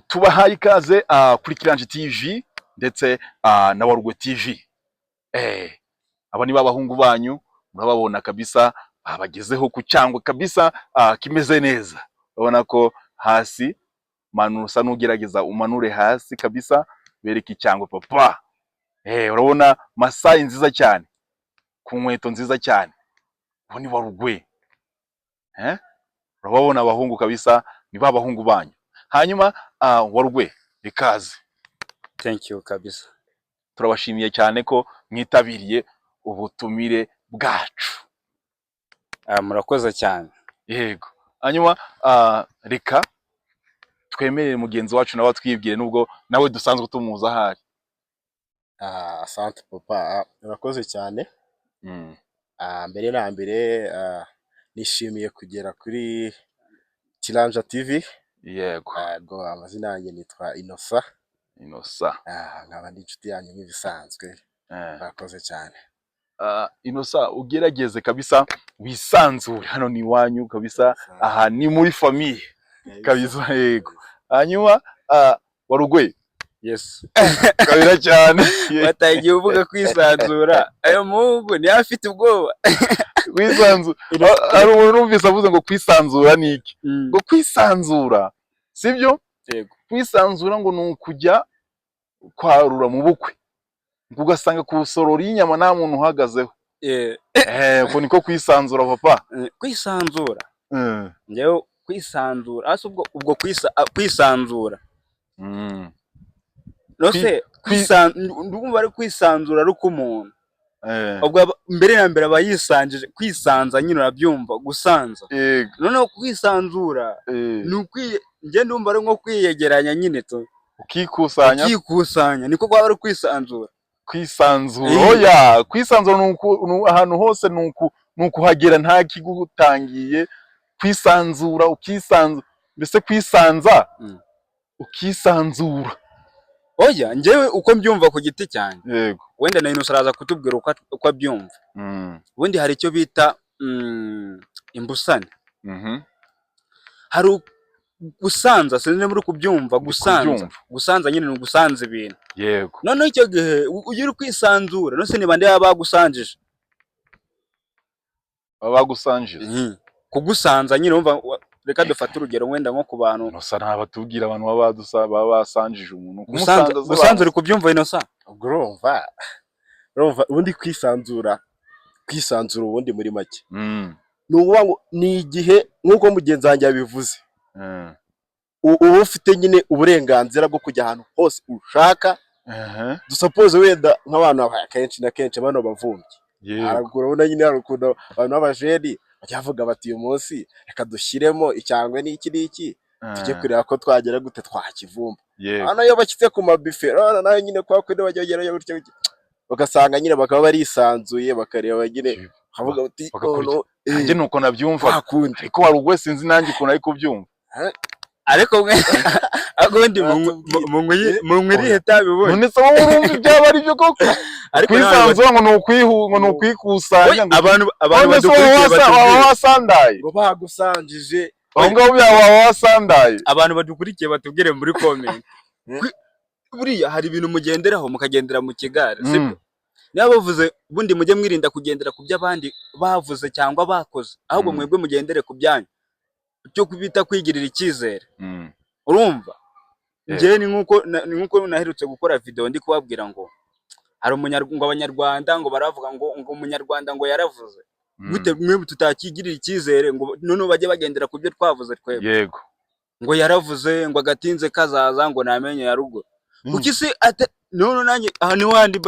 Tubahaye ikaze kuri Kiranje TV ndetse na Warugwe TV. Aba ni b'abahungu banyu, murababona kabisa, babagezeho ku cyangwa kabisa kimeze neza. Urabona ko hasi manura, usa n'ugerageza umanure hasi kabisa, bereka icyangwe papa. Urabona Masayi nziza cyane ku nkweto nziza cyane. Ubu ni Warugwe. Urababona abahungu kabisa, ni ba bahungu banyu. Hanyuma Warugwe, ikaze. Thank you kabisa. Turabashimiye cyane ko mwitabiriye ubutumire bwacu. Murakoze cyane. Yego. Hanyuma reka twemerere mugenzi wacu nawe atwibwire, nubwo nawe dusanzwe tumuzi ahari. Asante papa. Urakoze cyane. Mbere na mbere nishimiye kugera kuri Kiranja TV. Yego, amazina yanjye nitwa Innocent. Innocent. Nkaba ndi inshuti yanyu nk'ibisanzwe. Murakoze cyane. Innocent, ugerageze kabisa wisanzure, hano ni iwanyu kabisa, aha ni muri famille kabisa. Yego. Hanyuma Warugwe. Yes. Kabira cyane. Watangiye uvuga kwisanzura, ayo muhungu niyo afite ubwoba. Kwisanzura, hari umuntu numvise avuze ngo kwisanzura ni iki? Ngo kwisanzura, sibyo? Yego. Kwisanzura ngo ni ukujya kwarura mu bukwe, ngo ugasanga ku sorori y'inyama nta muntu uhagazeho. Uko niko kwisanzura, papa. Kwisanzura, njyewe kwisanzura ase ubwo kwisanzura nose ndumva ari kwisanzura ari uko umuntu ubwo mbere na mbere aba yisanjije, kwisanza nyine urabyumva, gusanza. Noneho kwisanzura ni njye ndumva ari nko kwiyegeranya nyine tu. Ukikusanya. Ukikusanya, niko kwaba ari kwisanzura. Kwisanzura. Oya, kwisanzura ni ahantu hose ni ukuhagera nta kigutangiye. Kwisanzura, ukisanzura, mbese kwisanza, ukisanzura. Oya, njyewe uko mbyumva ku giti cyanjye, wenda na Innocent araza kutubwira uko abyumva. Ubundi hari icyo bita imbusane. Hari gusanza, sinzi niba uri kubyumva, gusanza. Kubyumva. Gusanza nyine ni ugusanza ibintu. Noneho icyo gihe iyo uri kwisanzura, none se ni bande baba bagusanjije? Baba bagusanjije. Kugusanza nyine wumva reka dufate urugero wenda nko ku bantu. Innocent ntabatubwira abantu baba basanjije umuntu. Gusanza. Kumusanza se? Gusanza, uri kubyumva, Innocent? Ubwo urumva ubundi kwisanzura ubundi muri make ni ukuvuga ngo ni igihe, nk'uko mugenzi wanjye yabivuze, uba ufite nyine uburenganzira bwo kujya ahantu hose ushaka. Dusuppose wenda nk'abantu kenshi na kenshi bano bavumbyi, urabona nyine hari ukuntu abantu b'abajeni bajya bavuga bati: "Uyu munsi reka dushyiremo icyangwe n'iki n'iki, tujye kureba ko twagera gute twakivumba." Hano iyo bashyitse ku mabife, urabona nawe nyine kwa kundi bajya bagerayo gutya gutya, ugasanga nyine bakaba barisanzuye, bakareba nyine bakavuga bati Bakakurya. noneho Nanjye nuko nabyumva. Kwa kundi. Ariko Warugwe sinzi nanjye ukuntu ari kubyumva. Ariko mwe, ariko ubundi munywa irihe tabi ubundi? None se wowe urumva ibyaba ari byo koko? Ariko nawe Kwisanzura ngo ni ukwihu, ngo ni ukwikusanya ngo abantu none se wowe badukurikiye waba batubwire. wasandaye? Ngo bagusanjije. Aho ngaho byaba waba wasandaye. Abantu badukurikiye batubwire muri comment. Buriya hari ibintu mugenderaho, mukagendera mu kigare, sibyo? Niba bavuze, ubundi mujye mwirinda kugendera ku byo abandi bavuze cyangwa bakoze, ahubwo mwebwe mugendere ku byanyu, cyo bita kwigirira icyizere. Urumva, njyewe ni nkuko naherutse gukora video ndi kubabwira ngo hari ngo Abanyarwanda ngo baravuga ngo Umunyarwanda ngo yaravuze gute, mwe tutakigirira icyizere ngo noneho bajye bagendera ku byo twavuze twebwe. Ngo yaravuze ngo agatinze kazaza, ngo namenye ya ruguru. Kuki se ate? None nanjye aha niho handi mba.